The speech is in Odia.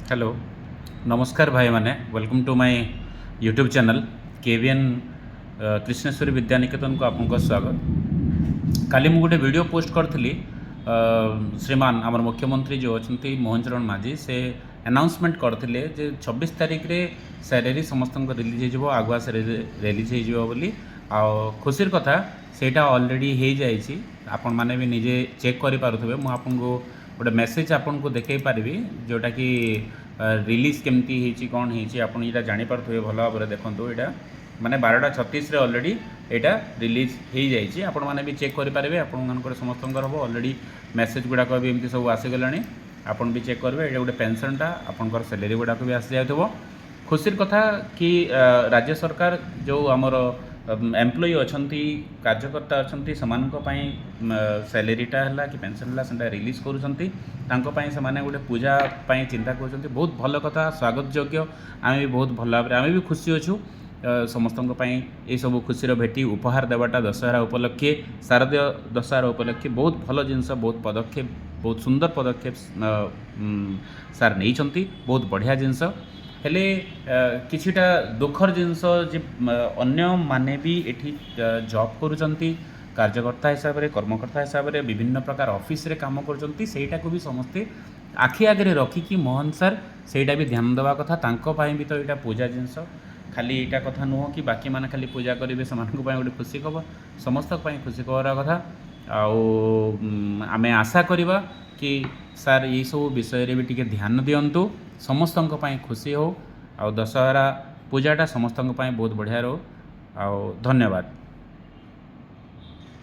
ହ୍ୟାଲୋ, ନମସ୍କାର ଭାଇମାନେ। Welcome to my YouTube channel KVN Krishneshwari ବିଦ୍ୟାନିକେତନକୁ ଆପଣଙ୍କ ସ୍ୱାଗତ। କାଲି ମୁଁ ଗୋଟେ ଭିଡ଼ିଓ ପୋଷ୍ଟ କରିଥିଲି। ଶ୍ରୀମାନ ଆମର ମୁଖ୍ୟମନ୍ତ୍ରୀ ଯେଉଁ ଅଛନ୍ତି ମୋହନ ଚରଣ ମାଝୀ, ସେ ଆନାଉନ୍ସମେଣ୍ଟ କରିଥିଲେ ଯେ 26 ତାରିଖରେ ସ୍ୟାଲେରୀ ସମସ୍ତଙ୍କ ରିଲିଜ୍ ହେଇଯିବ, ଆଗୁଆ ସ୍ୟାଲେରୀ ରିଲିଜ୍ ହେଇଯିବ ବୋଲି। ଆଉ ଖୁସିର କଥା, ସେଇଟା ଅଲରେଡ଼ି ହେଇଯାଇଛି। ଆପଣମାନେ ବି ନିଜେ ଚେକ୍ କରିପାରୁଥିବେ। ମୁଁ ଆପଣଙ୍କୁ ଗୋଟେ ମେସେଜ୍ ଆପଣଙ୍କୁ ଦେଖାଇ ପାରିବି, ଯେଉଁଟାକି ରିଲିଜ୍ କେମିତି ହେଇଛି, କ'ଣ ହେଇଛି, ଆପଣ ଏଇଟା ଜାଣିପାରୁଥିବେ ଭଲ ଭାବରେ। ଦେଖନ୍ତୁ, ଏଇଟା ମାନେ 12ଟା 36ରେ ଅଲରେଡ଼ି ଏଇଟା ରିଲିଜ୍ ହେଇଯାଇଛି। ଆପଣମାନେ ବି ଚେକ୍ କରିପାରିବେ। ଆପଣମାନଙ୍କର ସମସ୍ତଙ୍କର ହେବ। ଅଲରେଡ଼ି ମେସେଜ୍ ଗୁଡ଼ାକ ବି ଏମିତି ସବୁ ଆସିଗଲାଣି। ଆପଣ ବି ଚେକ୍ କରିବେ। ଏଇଟା ଗୋଟେ ପେନସନ୍ଟା, ଆପଣଙ୍କର ସ୍ୟାଲେରୀ ଗୁଡ଼ାକ ବି ଆସିଯାଉଥିବ। ଖୁସିର କଥା କି ରାଜ୍ୟ ସରକାର ଯେଉଁ ଆମର ଏମ୍ପ୍ଲୟି ଅଛନ୍ତି, କାର୍ଯ୍ୟକର୍ତ୍ତା ଅଛନ୍ତି, ସେମାନଙ୍କ ପାଇଁ ସ୍ୟାଲେରୀଟା ହେଲା କି ପେନସନ୍ ହେଲା, ସେଟା ରିଲିଜ୍ କରୁଛନ୍ତି। ତାଙ୍କ ପାଇଁ ସେମାନେ ଗୋଟେ ପୂଜା ପାଇଁ ଚିନ୍ତା କରୁଛନ୍ତି। ବହୁତ ଭଲ କଥା, ସ୍ୱାଗତ ଯୋଗ୍ୟ। ଆମେ ବି ବହୁତ ଭଲ ଭାବରେ, ଆମେ ବି ଖୁସି ଅଛୁ। ସମସ୍ତଙ୍କ ପାଇଁ ଏସବୁ ଖୁସିର ଭେଟି ଉପହାର ଦେବାଟା ଦଶହରା ଉପଲକ୍ଷେ, ଶାରଦୀୟ ଦଶହରା ଉପଲକ୍ଷେ ବହୁତ ଭଲ ଜିନିଷ, ବହୁତ ପଦକ୍ଷେପ, ବହୁତ ସୁନ୍ଦର ପଦକ୍ଷେପ ସାର୍ ନେଇଛନ୍ତି। ବହୁତ ବଢ଼ିଆ ଜିନିଷ। ହେଲେ କିଛିଟା ଦୁଃଖର ଜିନିଷ ଯେ ଅନ୍ୟମାନେ ବି ଏଠି ଜବ୍ କରୁଛନ୍ତି, କାର୍ଯ୍ୟକର୍ତ୍ତା ହିସାବରେ, କର୍ମକର୍ତ୍ତା ହିସାବରେ ବିଭିନ୍ନ ପ୍ରକାର ଅଫିସରେ କାମ କରୁଛନ୍ତି। ସେଇଟାକୁ ବି ସମସ୍ତେ ଆଖି ଆଗରେ ରଖିକି ମୋହନ ସାର୍ ସେଇଟା ବି ଧ୍ୟାନ ଦେବା କଥା। ତାଙ୍କ ପାଇଁ ବି ତ ଏଇଟା ପୂଜା ଜିନିଷ। ଖାଲି ଏଇଟା କଥା ନୁହଁ କି ବାକିମାନେ ଖାଲି ପୂଜା କରିବେ, ସେମାନଙ୍କ ପାଇଁ ଗୋଟେ ଖୁସି ଖବର। ସମସ୍ତଙ୍କ ପାଇଁ ଖୁସି ଖବର କଥା। ଆଉ ଆମେ ଆଶା କରିବା କି ସାର୍ ଏଇସବୁ ବିଷୟରେ ବି ଟିକେ ଧ୍ୟାନ ଦିଅନ୍ତୁ, ସମସ୍ତଙ୍କ ପାଇଁ ଖୁସି ହଉ ଆଉ ଦଶହରା ପୂଜାଟା ସମସ୍ତଙ୍କ ପାଇଁ ବହୁତ ବଢ଼ିଆ ରହୁ। ଆଉ ଧନ୍ୟବାଦ।